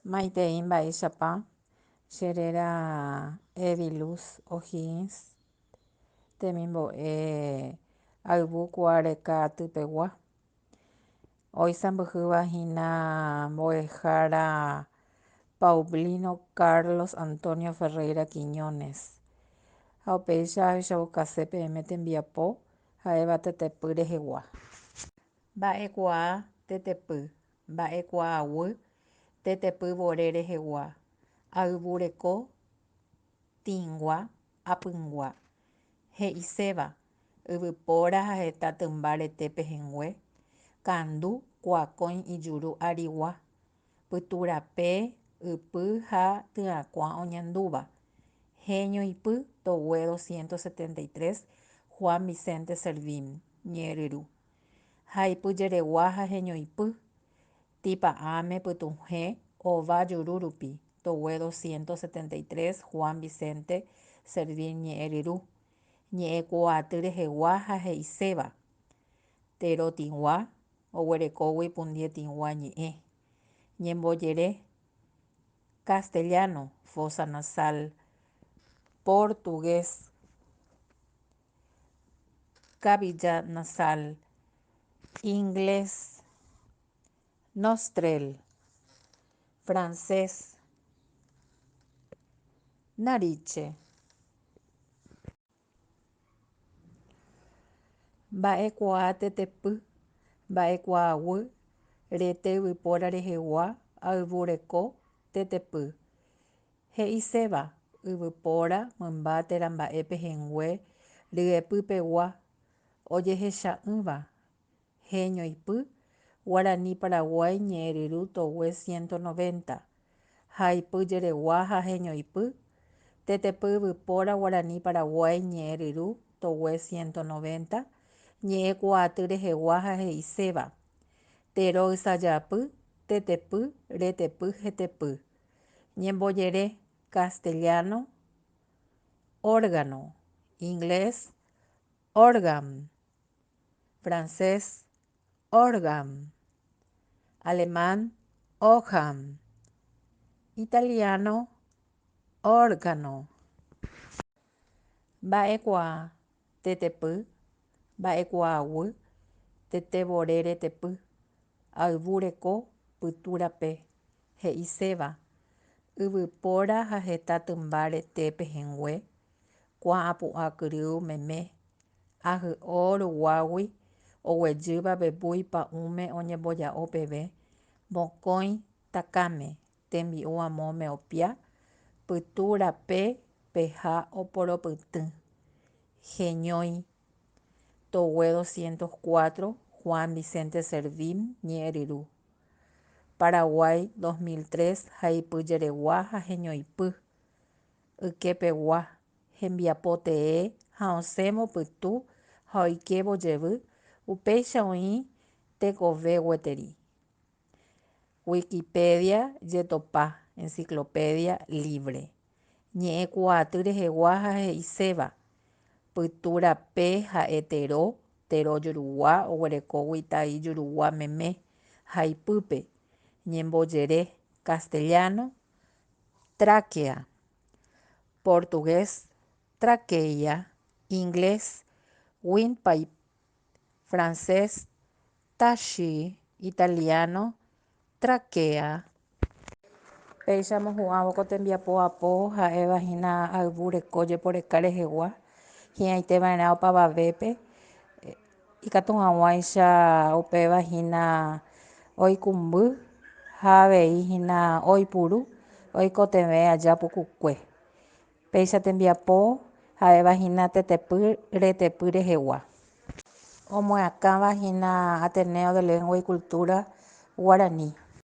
Maitei mba'éichapa che réra Ediluz O'Higgins, temimbo'e ayvu kuaareka atypegua, oisãmbyhýva hína mbo'ehára Paublino Carlos Antonio Ferreira Quiñónez. Ha upéicha ahechaukase peẽme tembiapo ha'éva tetepy rehegua. Mba'ekuaa tetepy, mba'ekuaaguy tetepy vore rehegua, ayvu reko, tĩgua, apyngua. He'iséva, yvypóra ha heta tymba rete pehẽngue, kandu, kuakõi ijuru arigua, pytu rape, ypy ha tyakuã oñandúva. Heñoipy, togue 273, Juan Vicente Servín, ñe'ẽryru. Haipyjeregua ha heñoipy, tĩpa'ãme pytuhẽ ova juru rupi, togue 273 Juan Vicente Servín ñe'ẽryru, ñe'ẽkuaaty rehegua ha he'iséva, tero tĩgua, oguerekógui pundie tĩgua ñe'ẽ, ñembojere, castellano, fosa nasal, portugués, Cavidad nasal, inglés, nostril, francés, narice. Mba'ekuaa tetepy, mba'ekuaaguy, rete yvypóra rehegua, ayvu reko, tetepy. He'iséva, yvypóra, mymba térã mba'e pehẽngue ryepypegua, ojehecha'ỹva, heñoipy, Guarani Paraguái ñe'ẽryru togue 190, haipy jeregua ha heñoipy, tetepy yvypóra Guarani Paraguái ñe'ẽryru togue 190, ñe'ẽkuaaty rehegua ha he'iséva, tero ysajapy, tetepy, retepy, hetepy. Ñembojere, castellano, órgano, inglés, organ, francés, organ, alemán, organ, italiano, órgano. Mba'ekuaa tetepy, mba'ekuaaguy, tete vore retepy, ayvu reko, pytu rape, He'iséva, yvypóra ha heta tymba rete pehẽngue, kuã apu'a kyrýu meme, ahy'o ruguágui oguejýva vevúi pa'ũme oñemboja'o peve, mokõi takãme, tembi'u amóme opia, pytu rape peha oporopytỹ. Heñói. Togue 204, Juan Vicente Servín, ñe'ẽryru. Paraguay 2003 ha ipyjeregua ha heñoipy, ykepegua, hembiapo tee ha osẽvo pytu ha oikévo jevy, upéicha oĩ tekove gueteri. Wikipedia jetopa, enciclopedia libre. Ñe'ẽkuaaty rehegua ha he'iséva, pytu rape ha'e tero, tero jurugua oguerekógui tai jurugua meme ha ipýpe, ñembojere, castellano, tráquea, portugués, traqueia, inglés, windpipe, francés, taxi, italiano, Trákea. Péicha amohu'ãvo ko tembiapo apo ha'éva hína ayvu reko jeporeka rehegua, hi'ãite va'erã opavavépe, ikatu hag̃uáicha upéva hína oikũmby ha avei hína oipuru oikotevẽ aja pukukue. Péicha tembiapo ha'éva hína tetepy retepy rehegua. Omyakãva hína Ateneo de Lengua y Cultura Guaraní.